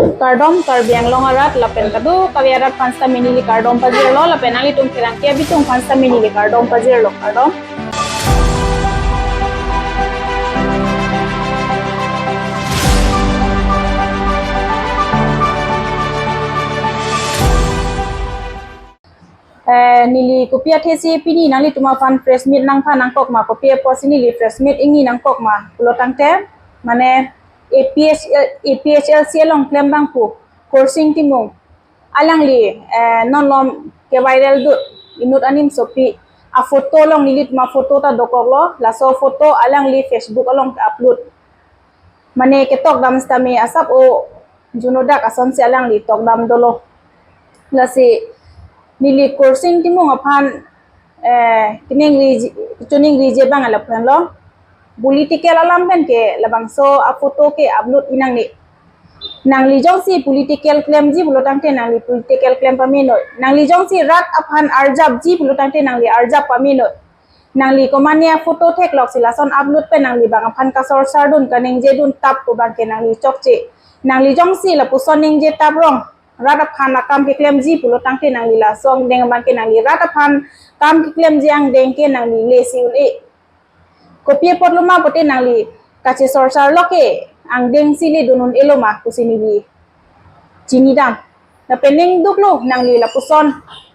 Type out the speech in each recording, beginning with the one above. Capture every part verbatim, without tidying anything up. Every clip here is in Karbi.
Kardom Karbi Anglong arat lapen kadokave arat aphan sitame neli kardom pajirlo lapen nanglitum pherangke abitung aphan sitame neli kardom pajirlo, kardom. Eh, neli kopi athesi pini nanglitum aphan press meet nangpha nangkok ma, kopi apotsi neli press meet ingni nangkok ma pulo tangte, mane A P H L, A P H L C along klembangpo Khorsing Timung, alangli, eh, non malom ke-viral dut inut animsopi aphoto along nelitum aphoto ta dokoklo, laso aphoto alangli Facebook along upload. Mane ketok dam sitame asap o junodak asonsi alangli tok dam dolo. Lasi neli Khorsing Timung aphan, eh, keningri, chiningri je abang lapulo. Political alam pen ke labangso aphoto ke upload inang ni. Nangli jongsi political klemji pulo tangte nangli political klem pame noi. Nangli jongsi rat aphan arjapji pulo tangte nangli arjap pame noi. Nangli komatne aphoto theklok si lason upload pen nangli bang aphan kasorsar dun kaningje dun tap ko abang ke nangli chokche. Nangli jongsi lapuson ningje tap rong, rat aphan akam keklemji pulo tangte nangli lason deng abang ke nangli rat aphan kam keklemji angdeng ke nangli lesi un-e. Kopi apotlo ma pote nangli kachesorsarlo ke angdengsi le dun un-elo ma pusi neli chinidam. Lapen ningduklo nangli lapuson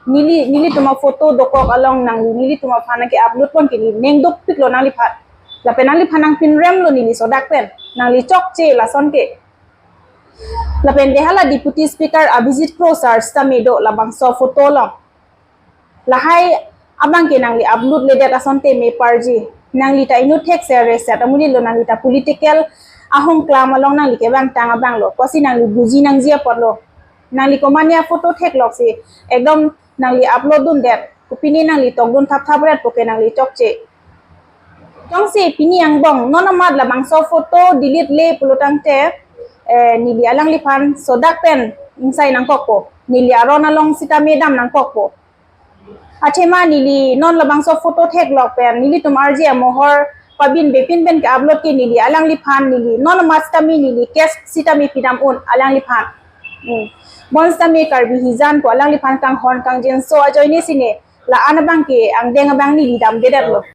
neli, nelitum aphoto dokok along nangli, nelitum aphan ke upload pon ke neli ningdukpiklo nangliphan. Lapen nangliphan nangpinremlo neli sodak pen. Nangli chokche lason ke. Lapen de hala Deputy Speaker Abhijit Kro sir sitame do labangso aphoto along. Lahai abang ke nangli upload ledet asonte meparji. Nangli ta inut thekser reset amonitlo, nangli ta political ahong klam along nangli kevang tang abanglo. Pusi nangli buji nangji apotlo. Nangli komatne aphoto theklok si ekdom nangli upload dundet. Kopine nangli tokdun thapthap ret puke nangli chokche. Jongsi pini angbong non amat labangso aphoto delete le pulo tangte, eh, neli alangliphan sodak pen ingsai nangkokpo. Neli aron along sitame dam nangkokpo. Athema neli non labangso aphoto theklok pen nelitum arje amohor pabin bepin pen ke-upload ke neli alangliphan neli non amat sitame neli case sitame pidam un alangliphan. Hmm. Bonsitame Karbi hijan ko alangliphan kanghon kangjinso ajoine sine la-an abang ke angdeng abang neli damdedetlo.